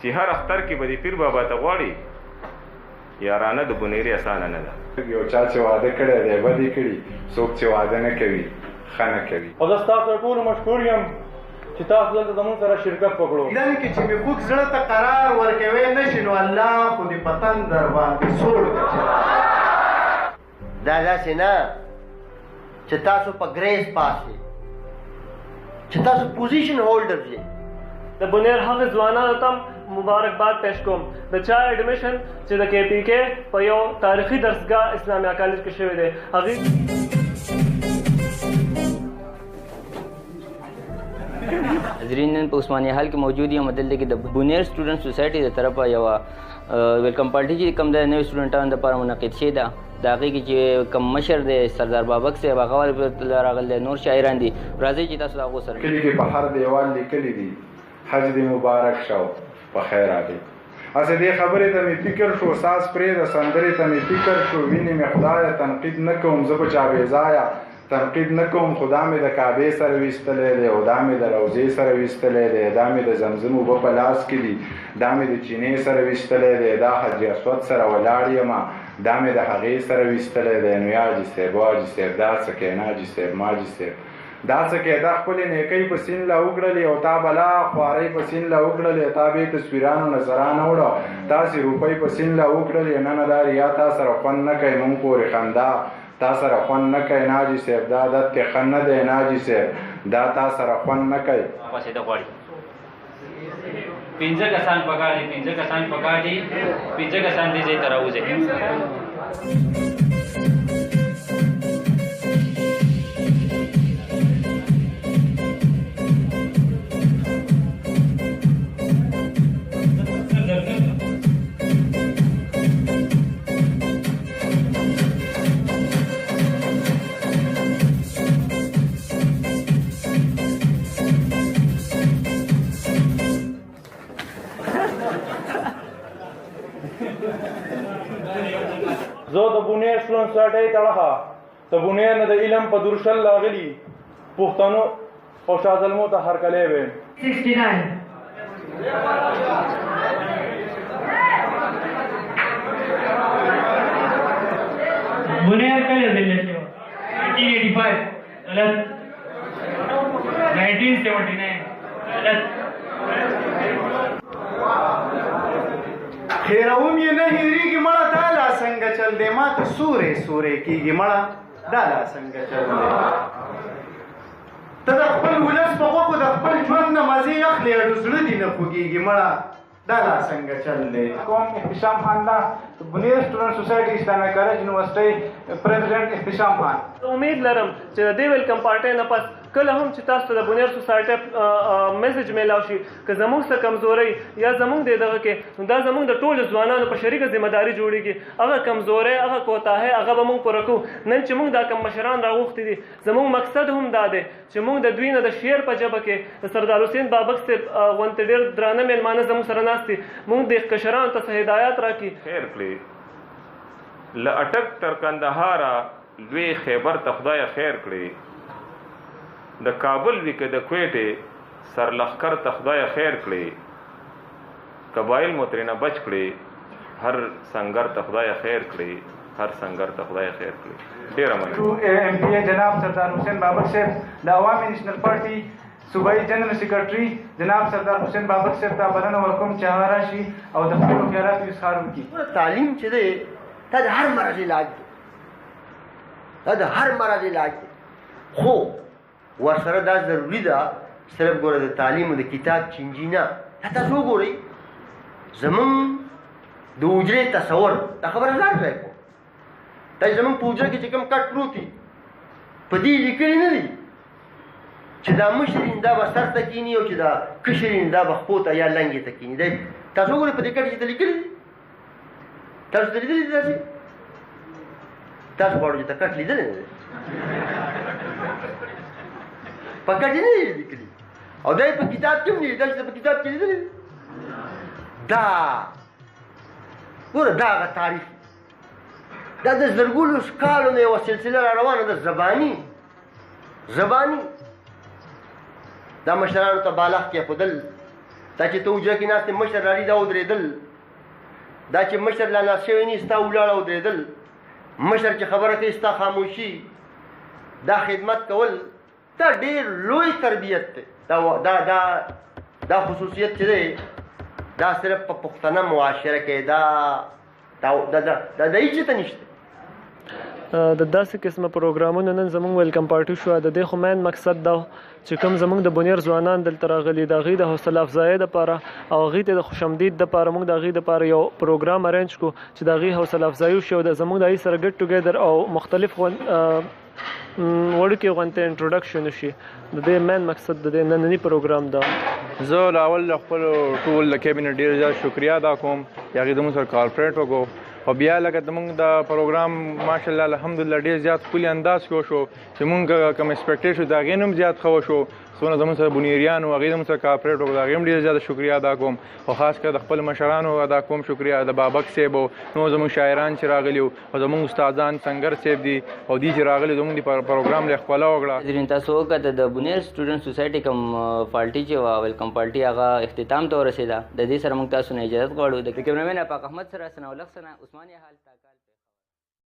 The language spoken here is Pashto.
چې هر اختر کې به د پیر بابا ته غواړي یارانه د بنیرې اسانه نه ده. یو چا چې واده کړی دی بدې کړي، څوک چې واده نه کوي ښه نه کوي. او زه ستاسو ټولو مشکور یم چې تاسو دلته زموږ سره شرکت وکړو. نن کې چې مې خوږ زړه ته قرار ورکوی نه شي نو الله خو دې په تندر باندې سوړ کړي. دا داسې نه چې تاسو په ګریس پاس یئ، چې تاسو پوزیشن هولډرز یئ. د بنیر هغه ځوانانو ته مبارکباد پیش کوم د چا اډمیشن چې د کې پی کې په یو تاریخي درسګاه اسلامیه کالج کې شوی دی. هغې حاضرین نن په عثماني حال کې موجود یم. دلته کې د بونیر سټوډنټ سوسایټي د طرفه یوه ویلکم پارټي چې کوم د نوي سټوډنټانو دپاره منعقد شوې ده، د هغې کې چې کوم مشر دی سردار بابک صاحب هغه ورته راغلی دی، نور شاعران دي. راځئ چې تاسو د هغو سره کلي کې په هر دیوال لیکلي دي حج دې مبارک شه په خیر راغلی. هسې دې خبرې ته مې فکر شو، ساز پرېږده سندرې ته مې فکر شو، وینې مې خدایه تنقید نه کوم زه په چا بېځایه تنقید نه کوم، خدا مې د کعبې سره ویستلی دی او دا مې د روضې سره ویستلی دی، دا مې د زمزم اوبه په لاس کې دي، دا مې د چینې سره ویستلی دی، دا حاجي اسود سره ولاړ یم، دا مې د هغې سره ویستلی دی. نو یا حاجي صاحب، حاجي صاحب دا څه کوې، نه حاجي صاحب، ما حاجي صاحب دا څه کوې، دا خپلې نیکۍ په سیند لا وکړلې او تا بلا خوارۍ په سیند لا وکړلې، تا بې تصویرانو نظرانه وړه، تاسې روپۍ په سیند لا وکړلې، نه نه دا ریا تا سره خوند نه کوي، مونږ پورې خندا تا سره خوند نه کوي. ناجي صاحب دا عادت کې ښه نه دی، ناجي صاحب دا تا سره خوند نه کوي. پاڅېده غواړي پنځه کسان پکار دي، پنځه کسان پکار دي، پنځه کسان دې ځای ته راوځئ. زه د بونیر سټوډنټ سوسایټۍ تړخه د بونیر نه د علم په درشل راغلي پښتنو او شاه زلمو ته هرکلی وایم. 69 بونیر کله ضلع شو؟ 1985 غلط، 1979 غلط. خیروم یې نه هېرېږي مړه دا لا څنګه چل دی، ما ته سورې سورې کېږي مړه دا لا څنګه چل دی. ته د خپل ولس په غوښو د خپل ژوند نه مزې اخلې اډو زړه دې نه خوږېږي مړه دا لا څنګه چل دی. کوم احتشام خان دا بونیر سټوډنټ سوسایټي اسلامیه کالج یونیورسټۍ پریزیډنټ احتشام خان. امید لرم چې د دې ویلکم پارټۍ نه پس کله هم چې تاسو ته د بونیر سوسایټۍ میسج میلاو شي که زموږ څه کمزوري یا زموږ د دغه کې، نو دا زموږ د ټولو ځوانانو په شریکه ذمه داري جوړیږي. هغه کمزوري، هغه کوتاهۍ، هغه به موږ پوره کوو. نن چې موږ دا کوم مشران راغوښتي دي، زموږ مقصد هم دا دی چې موږ د دوی نه د شعر په ژبه کې د سردار حسین بابک صاحب غونتې ډېر درانه مېلمانه زموږ سره ناست دي، موږ د کشرانو ته څه هدایات راکړي. خیر کړي له اټک تر کندهاره لوی خیبر ته خدای خیر کړي، د کابل وي که د کویټې سرلښکر ته خدای خیر کړي، قبایل مو ترېنه بچ کړي، هر سنګر ته خدای خیر کړي، هر سنګر ته خدای خیر کړي. ډېره مننه. ټو ایم پی اے جناب سردار حسین بابک صاحب، د عوامي نېشنل پارټي صوبایي جنرل سیکرټري جناب سردار حسین بابک صاحب ته بلنه ورکوم چې هغه راشي او د خپلو خیالاتو اظهار وکړي. تعلیم چې دی دا د هر مرض علاج دی، دا د هر مرض علاج دی، خو ورسره دا ضروري ده صرف ګوره د تعلیم او د کتاب چینجي نه. دا تاسو وګورئ زمونږ د حجرې تصور، دا خبره ځان ځای کوم، دا زمونږ په حجره کې چې کوم کټ پروت دي په دې لیکلي نه دي چې دا مشر دا به سر ته کیني او چې دا کشر دا به خپو ته یا لنګې ته کیني. دا تاسو وګورئ په دې کټ کې ته لیکلي دي، تاسو ته لیدلي دي؟ تاسو تاسو غواړو چې ته کټ لیدلی نه دی، په کټ یې نه دي لیکلي او دا یې په کتاب کې هم نه دي. دا چې په کتاب کې لیدلی دي، دا ګوره دا هغه تاریخ، دا د زرګونو کالو نه یوه سلسله را روانه ده، زباني زباني. دا مشرانو ته بالښت کېښودل، دا چې ته حجره کې ناست مشر راځي دا ودرېدل، دا چې مشر لا ناست شوی نه ستا ولاړه ودرېدل، مشر چې خبره کوي ستا خاموشي، دا خدمت کول دا ډېر لوی تربیت دی. دا دا دا دا خصوصیت چې دی دا صرف په پښتنه معاشره کې دا دا دا دا دا هیڅ ته نشته. د داسې قسمه پروګرامونو نن زمونږ ویلکم پارټي شو. د دې خو مین مقصد دا چې کوم زمونږ د بونیر ځوانان دلته راغلي د هغوی د حوصله افزایۍ دپاره او هغوی ته د خوش آمدید دپاره موږ د هغوی دپاره یو پروګرام ارینج کړو چې د هغوی حوصله افزایي وشي او د زمونږ د هغوی سره ګټ ټوګیدر او مختلف وړوکي غونته انټروډکشن وشي. د دې مین مقصد د دې ننني پروګرام دا. زه له اول له خپل ټول د کیبینټ ډېر زیات شکریا ادا کوم چې هغوی زموږ سره کارپوریټ وکړو او بیا لکه زموږ د پروګرام ماشاءالله الحمدلله ډېر زیات ښکلي انداز کې وشو چې موږ کوم ایکسپیکټ شو د هغې نه هم زیات ښه وشو. څونه زموږ سره بونیریان وو هغې زموږ سره کارپوریټ وکړو، د هغې هم ډېر زیات شکریا ادا کوم او خاص کر د خپل مشرانو ادا کوم شکریا، د بابک صاحب او نور زموږ شاعران چې راغلي وو او زموږ استادان سنګر صاحب دي او دي چې راغلي زموږ د پروګرام له ښکلا وکړه. حاضرین تاسو وکتل د بونیر سټوډنټ سوسایټي کوم پارټي چې وه ویلکم پارټي هغه اختتام ته ورسېده. د دې سره موږ تاسو نه اجازت غواړو. د کیمرامین افاق احمد سره ثناءالحق ثنا، عثماني حال، تاکال.